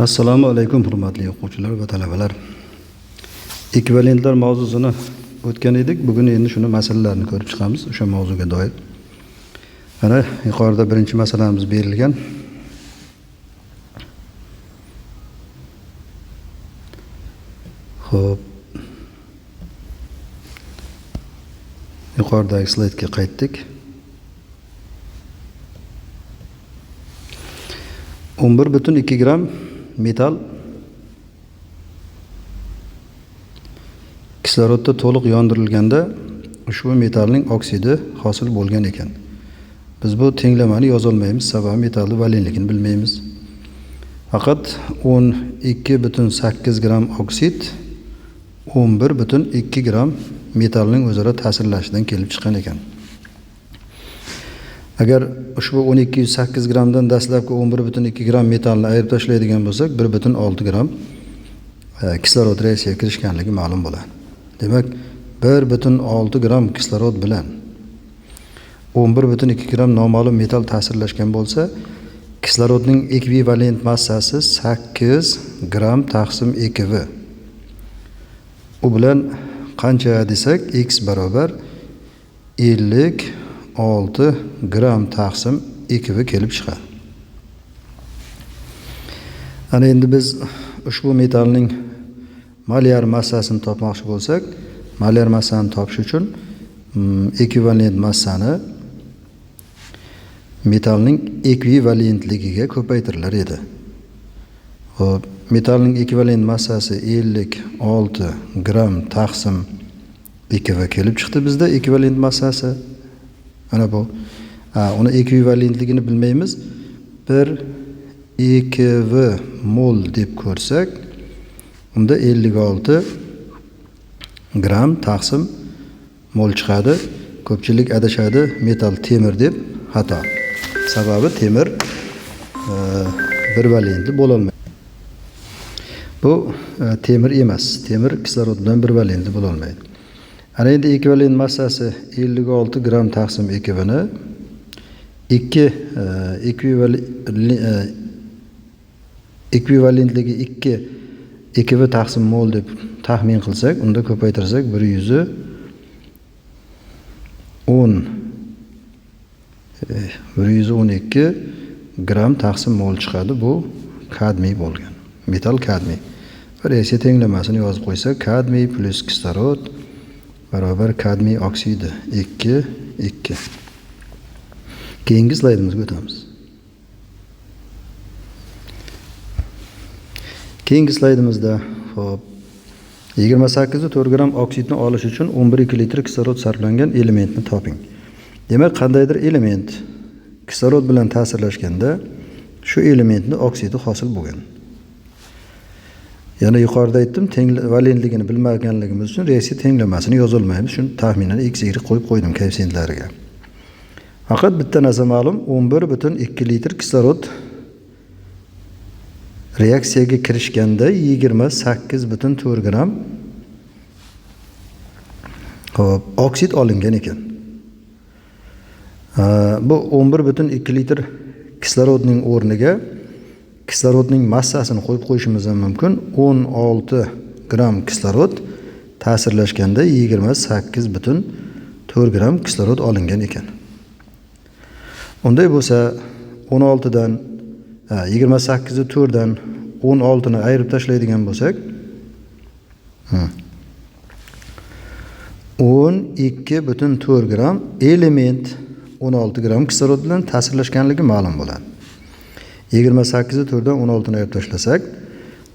Assalomu alaykum hurmatli o'quvchilar va talabalar. Ekvivalentlar mavzusini o'tgan edik. Bugun endi shuni masalalarini ko'rib chiqamiz o'sha mavzuga doir. Mana yuqorida birinchi masalamiz berilgan. Xo'p. Yuqoridagi slaydga qaytdik. 11,2 gram metal kislorodda to'liq yondirilganda ushbu metalning oksidi hosil bo'lgan ekan. Biz bu tenglamani yozolmaymiz, sababi metalning valentligini bilmaymiz. Faqat 12,8 gram oksid 11,2 gram metalning o'zaro ta'sirlashidan kelib chiqqan ekan. Agar ushbu 12,8 gramdan dastlabki 11,2 gram metalni ayirib tashlaydigan bo'lsak, 1,6 gram kislorod reaksiyaga kirishganligi ma'lum bo'ladi. Demak, 1,6 gram kislorod bilan 11,2 gram noma'lum metal ta'sirlashgan bo'lsa, kislorodning ekvivalent massasi 8 gram taqsim 2 V. U bilan qancha desak, x barobar 56 gram taqsim 2 V kelib chiqadi. Ana endi biz ushbu metalning molyar massasini topmoqchi bo'lsak, molyar massani topish uchun ekvivalent massani metalning ekvivalentligiga ko'paytirilar edi. Xo'p, metalning ekvivalent massasi 56 gram taqsim 2 V kelib chiqdi bizda ekvivalent massasi. Mana bu. Uni ekvivalentligini bilmaymiz. 1 2 V mol deb ko'rsak, unda 56 gram taqsim mol chiqadi. Ko'pchilik adashadi, metal temir deb, xato. Sababi temir bir valentli bo'la olmaydi. Bu temir emas. Temir kislorod bilan bir valentli bo'la olmaydi. Ana endi ekvivalent massasi 56 gram taqsim 2 V ni 2 ekvivalentligi 2 V taqsim mol deb taxmin qilsak, unda ko'paytirsak bir yuz o'n, bir yuz o'n ikki gram taqsim mol chiqadi. Bu kadmiy bo'lgan. Metal kadmiy. Reaksiya tenglamasini yozib qo'ysak, kadmiy plyus kislorod barobar kadmiy oksidi 2 2. Keyingi slaydimizga o'tamiz. Keyingi slaydimizda, xo'p, 28,4 gram oksidni olish uchun 11,2 litr kislorod sarflangan elementni toping. Demak, qandaydir element kislorod bilan ta'sirlashganda shu elementni oksidi hosil bo'lgan. Yana yuqorida aytdim, valentligini bilmaganligimiz uchun reaksiya tenglamasini yozolmaymiz. Shuni taxminan x, y qo'yib qo'ydim koeffisiyentlariga. Faqat bitta narsa ma'lum, 11,2 litr kislorod reaksiyaga kirishganda 28,4 gram, xo'p, oksid olingan ekan. Bu 11,2 litr kislorodning o'rniga kislorodning massasini qo'yib qo'yishimiz ham mumkin. 16 gram kislorod ta'sirlashganda 28,4 gram kislorod olingan ekan. Unday bo'lsa, 16dan, ha, 28,4dan 16ni ayirib tashlaydigan bo'lsak, 12,4 gram element 16 gram kislorod bilan ta'sirlashganligi ma'lum bo'ladi. 28,4dan 16ni ayirib tashlasak,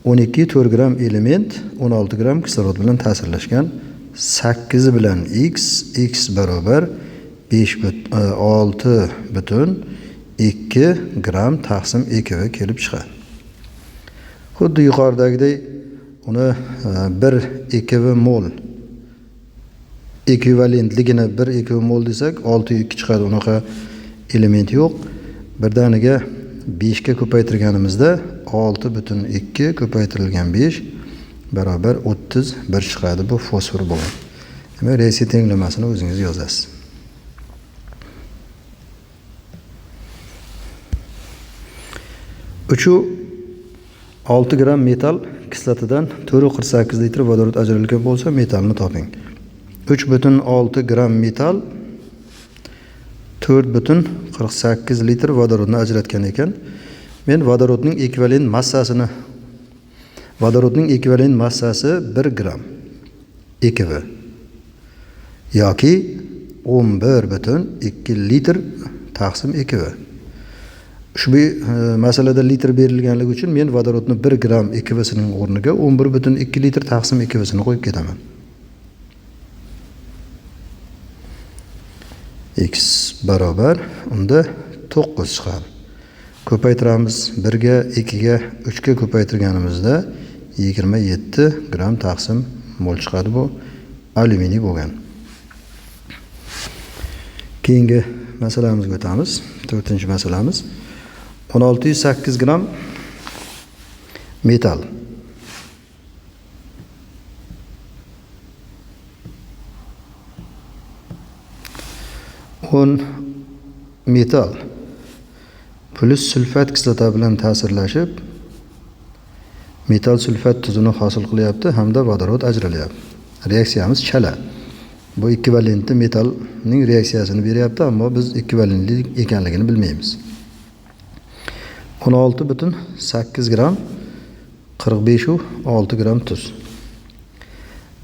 12,4 gram element 16 gram kislorod bilan ta'sirlashgan. 8 bilan x, x barobar besh olti butun ikki gram taqsim 2 V kelib chiqadi. Xuddi yuqoridagidek uni 1 2 V mol ekvivalentligini 1 2 V mol desak, 6,2 chiqadi. Unaqa element yo'q. Birdaniga 5 ga ko'paytirganimizda 6,2 ko'paytirilgan 5 barobar 31 chiqadi. Bu fosfor bo'ladi. Demak, reaksiya tenglamasini o'zingiz yozasiz. Uchu 6 gramm metall kislotadan 4,48 litr vodorod ajralgan bo'lsa, metallni toping. 3,6 gramm metall 4,48 litr vodorodni ajratgan ekan. Men vodorodning ekvivalent massasini, vodorodning ekvivalent massasi 1 gramm EKV yoki 11,2 litr taqsim EKV. Ushbu masalada litr berilganligi uchun men vodorodni 1 gramm EKVsining o'rniga 11,2 litr taqsim EKVsini qo'yib ketaman. X barobar unda 9 chiqadi. Ko'paytiramiz 1 ga, 2 ga, 3 ga ko'paytirganimizda 27 gramm taqsim mol chiqadi. Bu alyuminiy bo'lgan. Keyingi masalamizga o'tamiz. 4-masalamiz. 1608 gramm metall. 10 metall plyus sulfat kislota bilan ta'sirlashib metall sulfat tuzini hosil qilyapti hamda vodorod ajralyapti. Reaksiyamiz chala. Bu ekvivalentli metallning reaksiyasini beryapti, ammo biz ekvivalentli ekanligini bilmaymiz. 16,8 gramm 45,6 gramm tuz.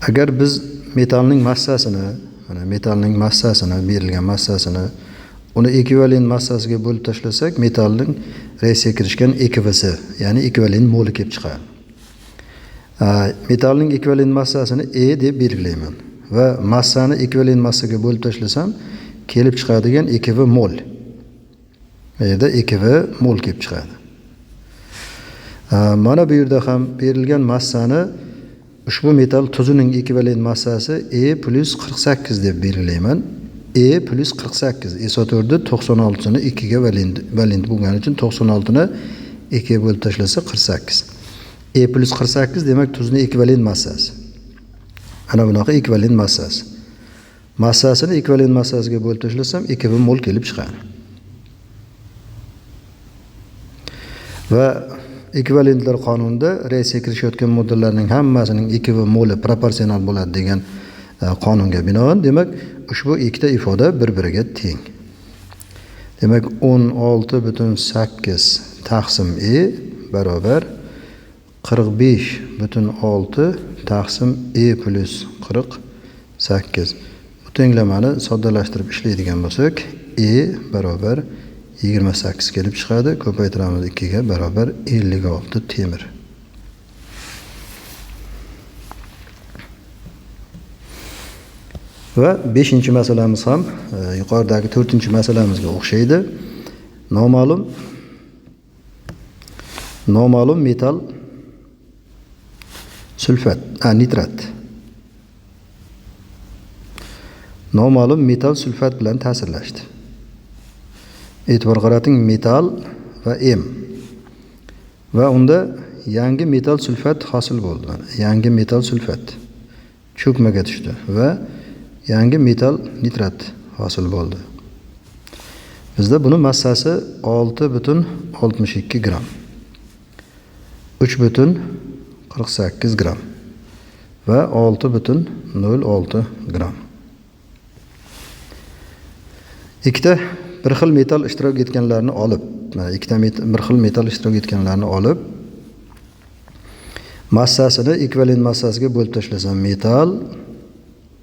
Agar biz metallning massasini, mana metallning massasini, berilgan massasini uni ekvivalent massasiga bo'lib tashlasak, metallning reaksiyaga kirishgan EKVsi, ya'ni ekvivalent moli kelib chiqadi. Metallning ekvivalent massasini E deb belgilayman va massani ekvivalent massaga bo'lib tashlasam, kelib chiqadigan EKV mol. Bu yerda EKV mol kelib chiqadi. Mana bu yerda ham berilgan massani ushbu metall tuzining ekvivalent massasi E plus 48 deb belgilayman. E plus 48 SO4 96ni 2 ga valent bo'lgani uchun 96ni 2 ga bo'lib tashlasa 48. E plus 48 demak tuzning ekvivalent massasi. Ana bunaqa ekvivalent massasi. Massasini ekvivalent massasiga bo'lib tashlasam 2 mol kelib chiqadi. Va ekvivalentlar qonunida reaksiyaga kirishayotgan moddalarning hammasining 2 moli proporsional bo'ladi degan qonunga binoan, demak ushbu ikkita ifoda bir-biriga teng. Demak 16,8 taqsim E barobar 45,6 taqsim E plus 48. Bu tenglamani soddalashtirib ishlaydigan bo'lsak, E barobar 28 kelib chiqadi. Ko'paytiramiz 2 ga barobar 56 temir. Va 5-masalamiz ham yuqoridagi 4-masalamizga o'xshaydi. Noma'lum metall sulfat, nitrat. Noma'lum metall sulfat bilan ta'sirlashdi. E'tibor qarating, metall va M. Va unda yangi metall sulfat hosil bo'ldi. Yangi metall sulfat cho'kmaga tushdi va yangi metall nitrat hosil bo'ldi. Bizda buni massasi 6,62 gramm. 3,48 gramm va 6,06 gramm. Ikkita bir xil metall ishtirok etganlarni olib, mana ikkita bir xil metall ishtirok etganlarni olib, massasini ekvivalent massasiga bo'lib tashlasam, metall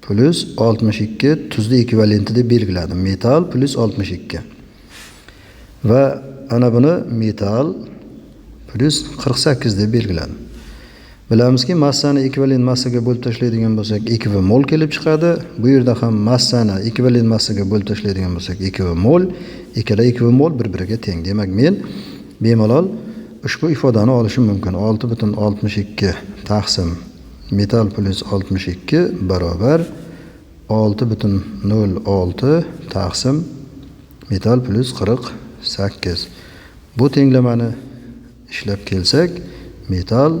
plus 62 tuzni ekvivalenti deb belgiladim. Metall plus 62. Va ana buni metall plus 48 deb belgiladim. Bilamizki, massani ekvivalent massaga bo'lib tashlaydigan bo'lsak, 2 mol kelib chiqadi. Bu yerda ham massani ekvivalent massaga bo'lib tashlaydigan bo'lsak, 2 mol, ikkala 2 mol bir-biriga teng. Demak, men bemalol ushbu ifodani olishim mumkin. 6,62 taqsim metall plus 62 barobar 6,06 taqsim metall plus 48. Bu tenglamani ishlab kelsak, metall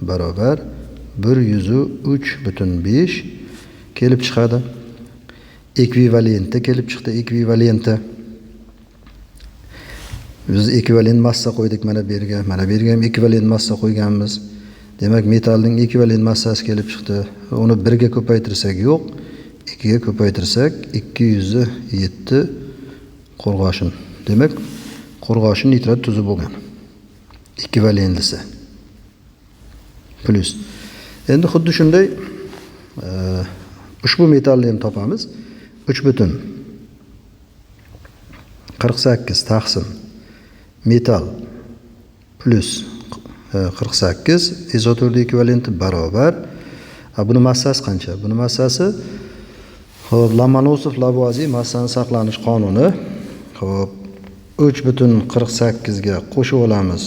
barobar 103,5 kelib chiqadi. Ekvivalenti kelib chiqdi, ekvivalenti. Biz ekvivalent massa qo'ydik mana bu yerga, mana bu yerga ham ekvivalent massa qo'yganmiz. Demak, metallning ekvivalent massasi kelib chiqdi. Uni 1 ga ko'paytirsak yo'q, 2 ga ko'paytirsak 207 qo'rg'oshin. Demak, qo'rg'oshin nitrat tuzi bo'lgan. Ekvivalentlisi. Plyus. Endi xuddi shunday ushbu metallni ham topamiz. 3,48 taqsim metall plyus 48 izotord ekvivalenti barobar. Buni massasi qancha? Buni massasi, xo'p, Lomonosov Lavoisier massani saqlanish qonuni. Xo'p, 3,48 ga qo'shib olamiz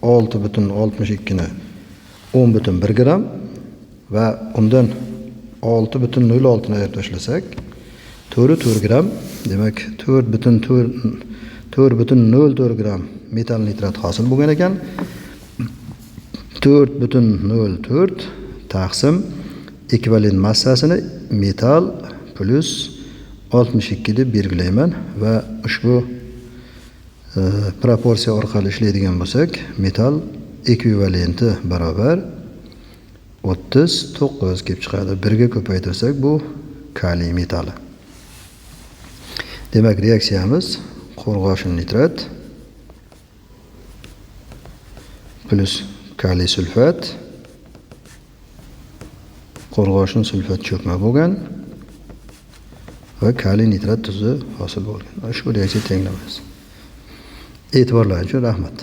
6,62 ni 10,1 gramm va undan 6,06 ni ayirib tashlasak 4,4 gramm. Demak, 4,04 gramm metall nitrat hosil bo'lgan ekan. 4,04 taqsim ekvivalent massasini metall plyus 62 deb belgilayman va ushbu proporsiya orqali ishlaydigan bo'lsak, metall ekvivalenti barobar 39 kelib chiqadi. 1 ga ko'paytirsak bu kaliy metali. Demak, reaksiyamiz qo'rg'oshin nitrat plyus kaliy sulfat, qo'rg'oshin sulfat cho'kma bo'lgan va kaliy nitrat tuzi hosil bo'lgan. Ushbu reaksiya tenglamasi. E'tiborlaringiz uchun rahmat.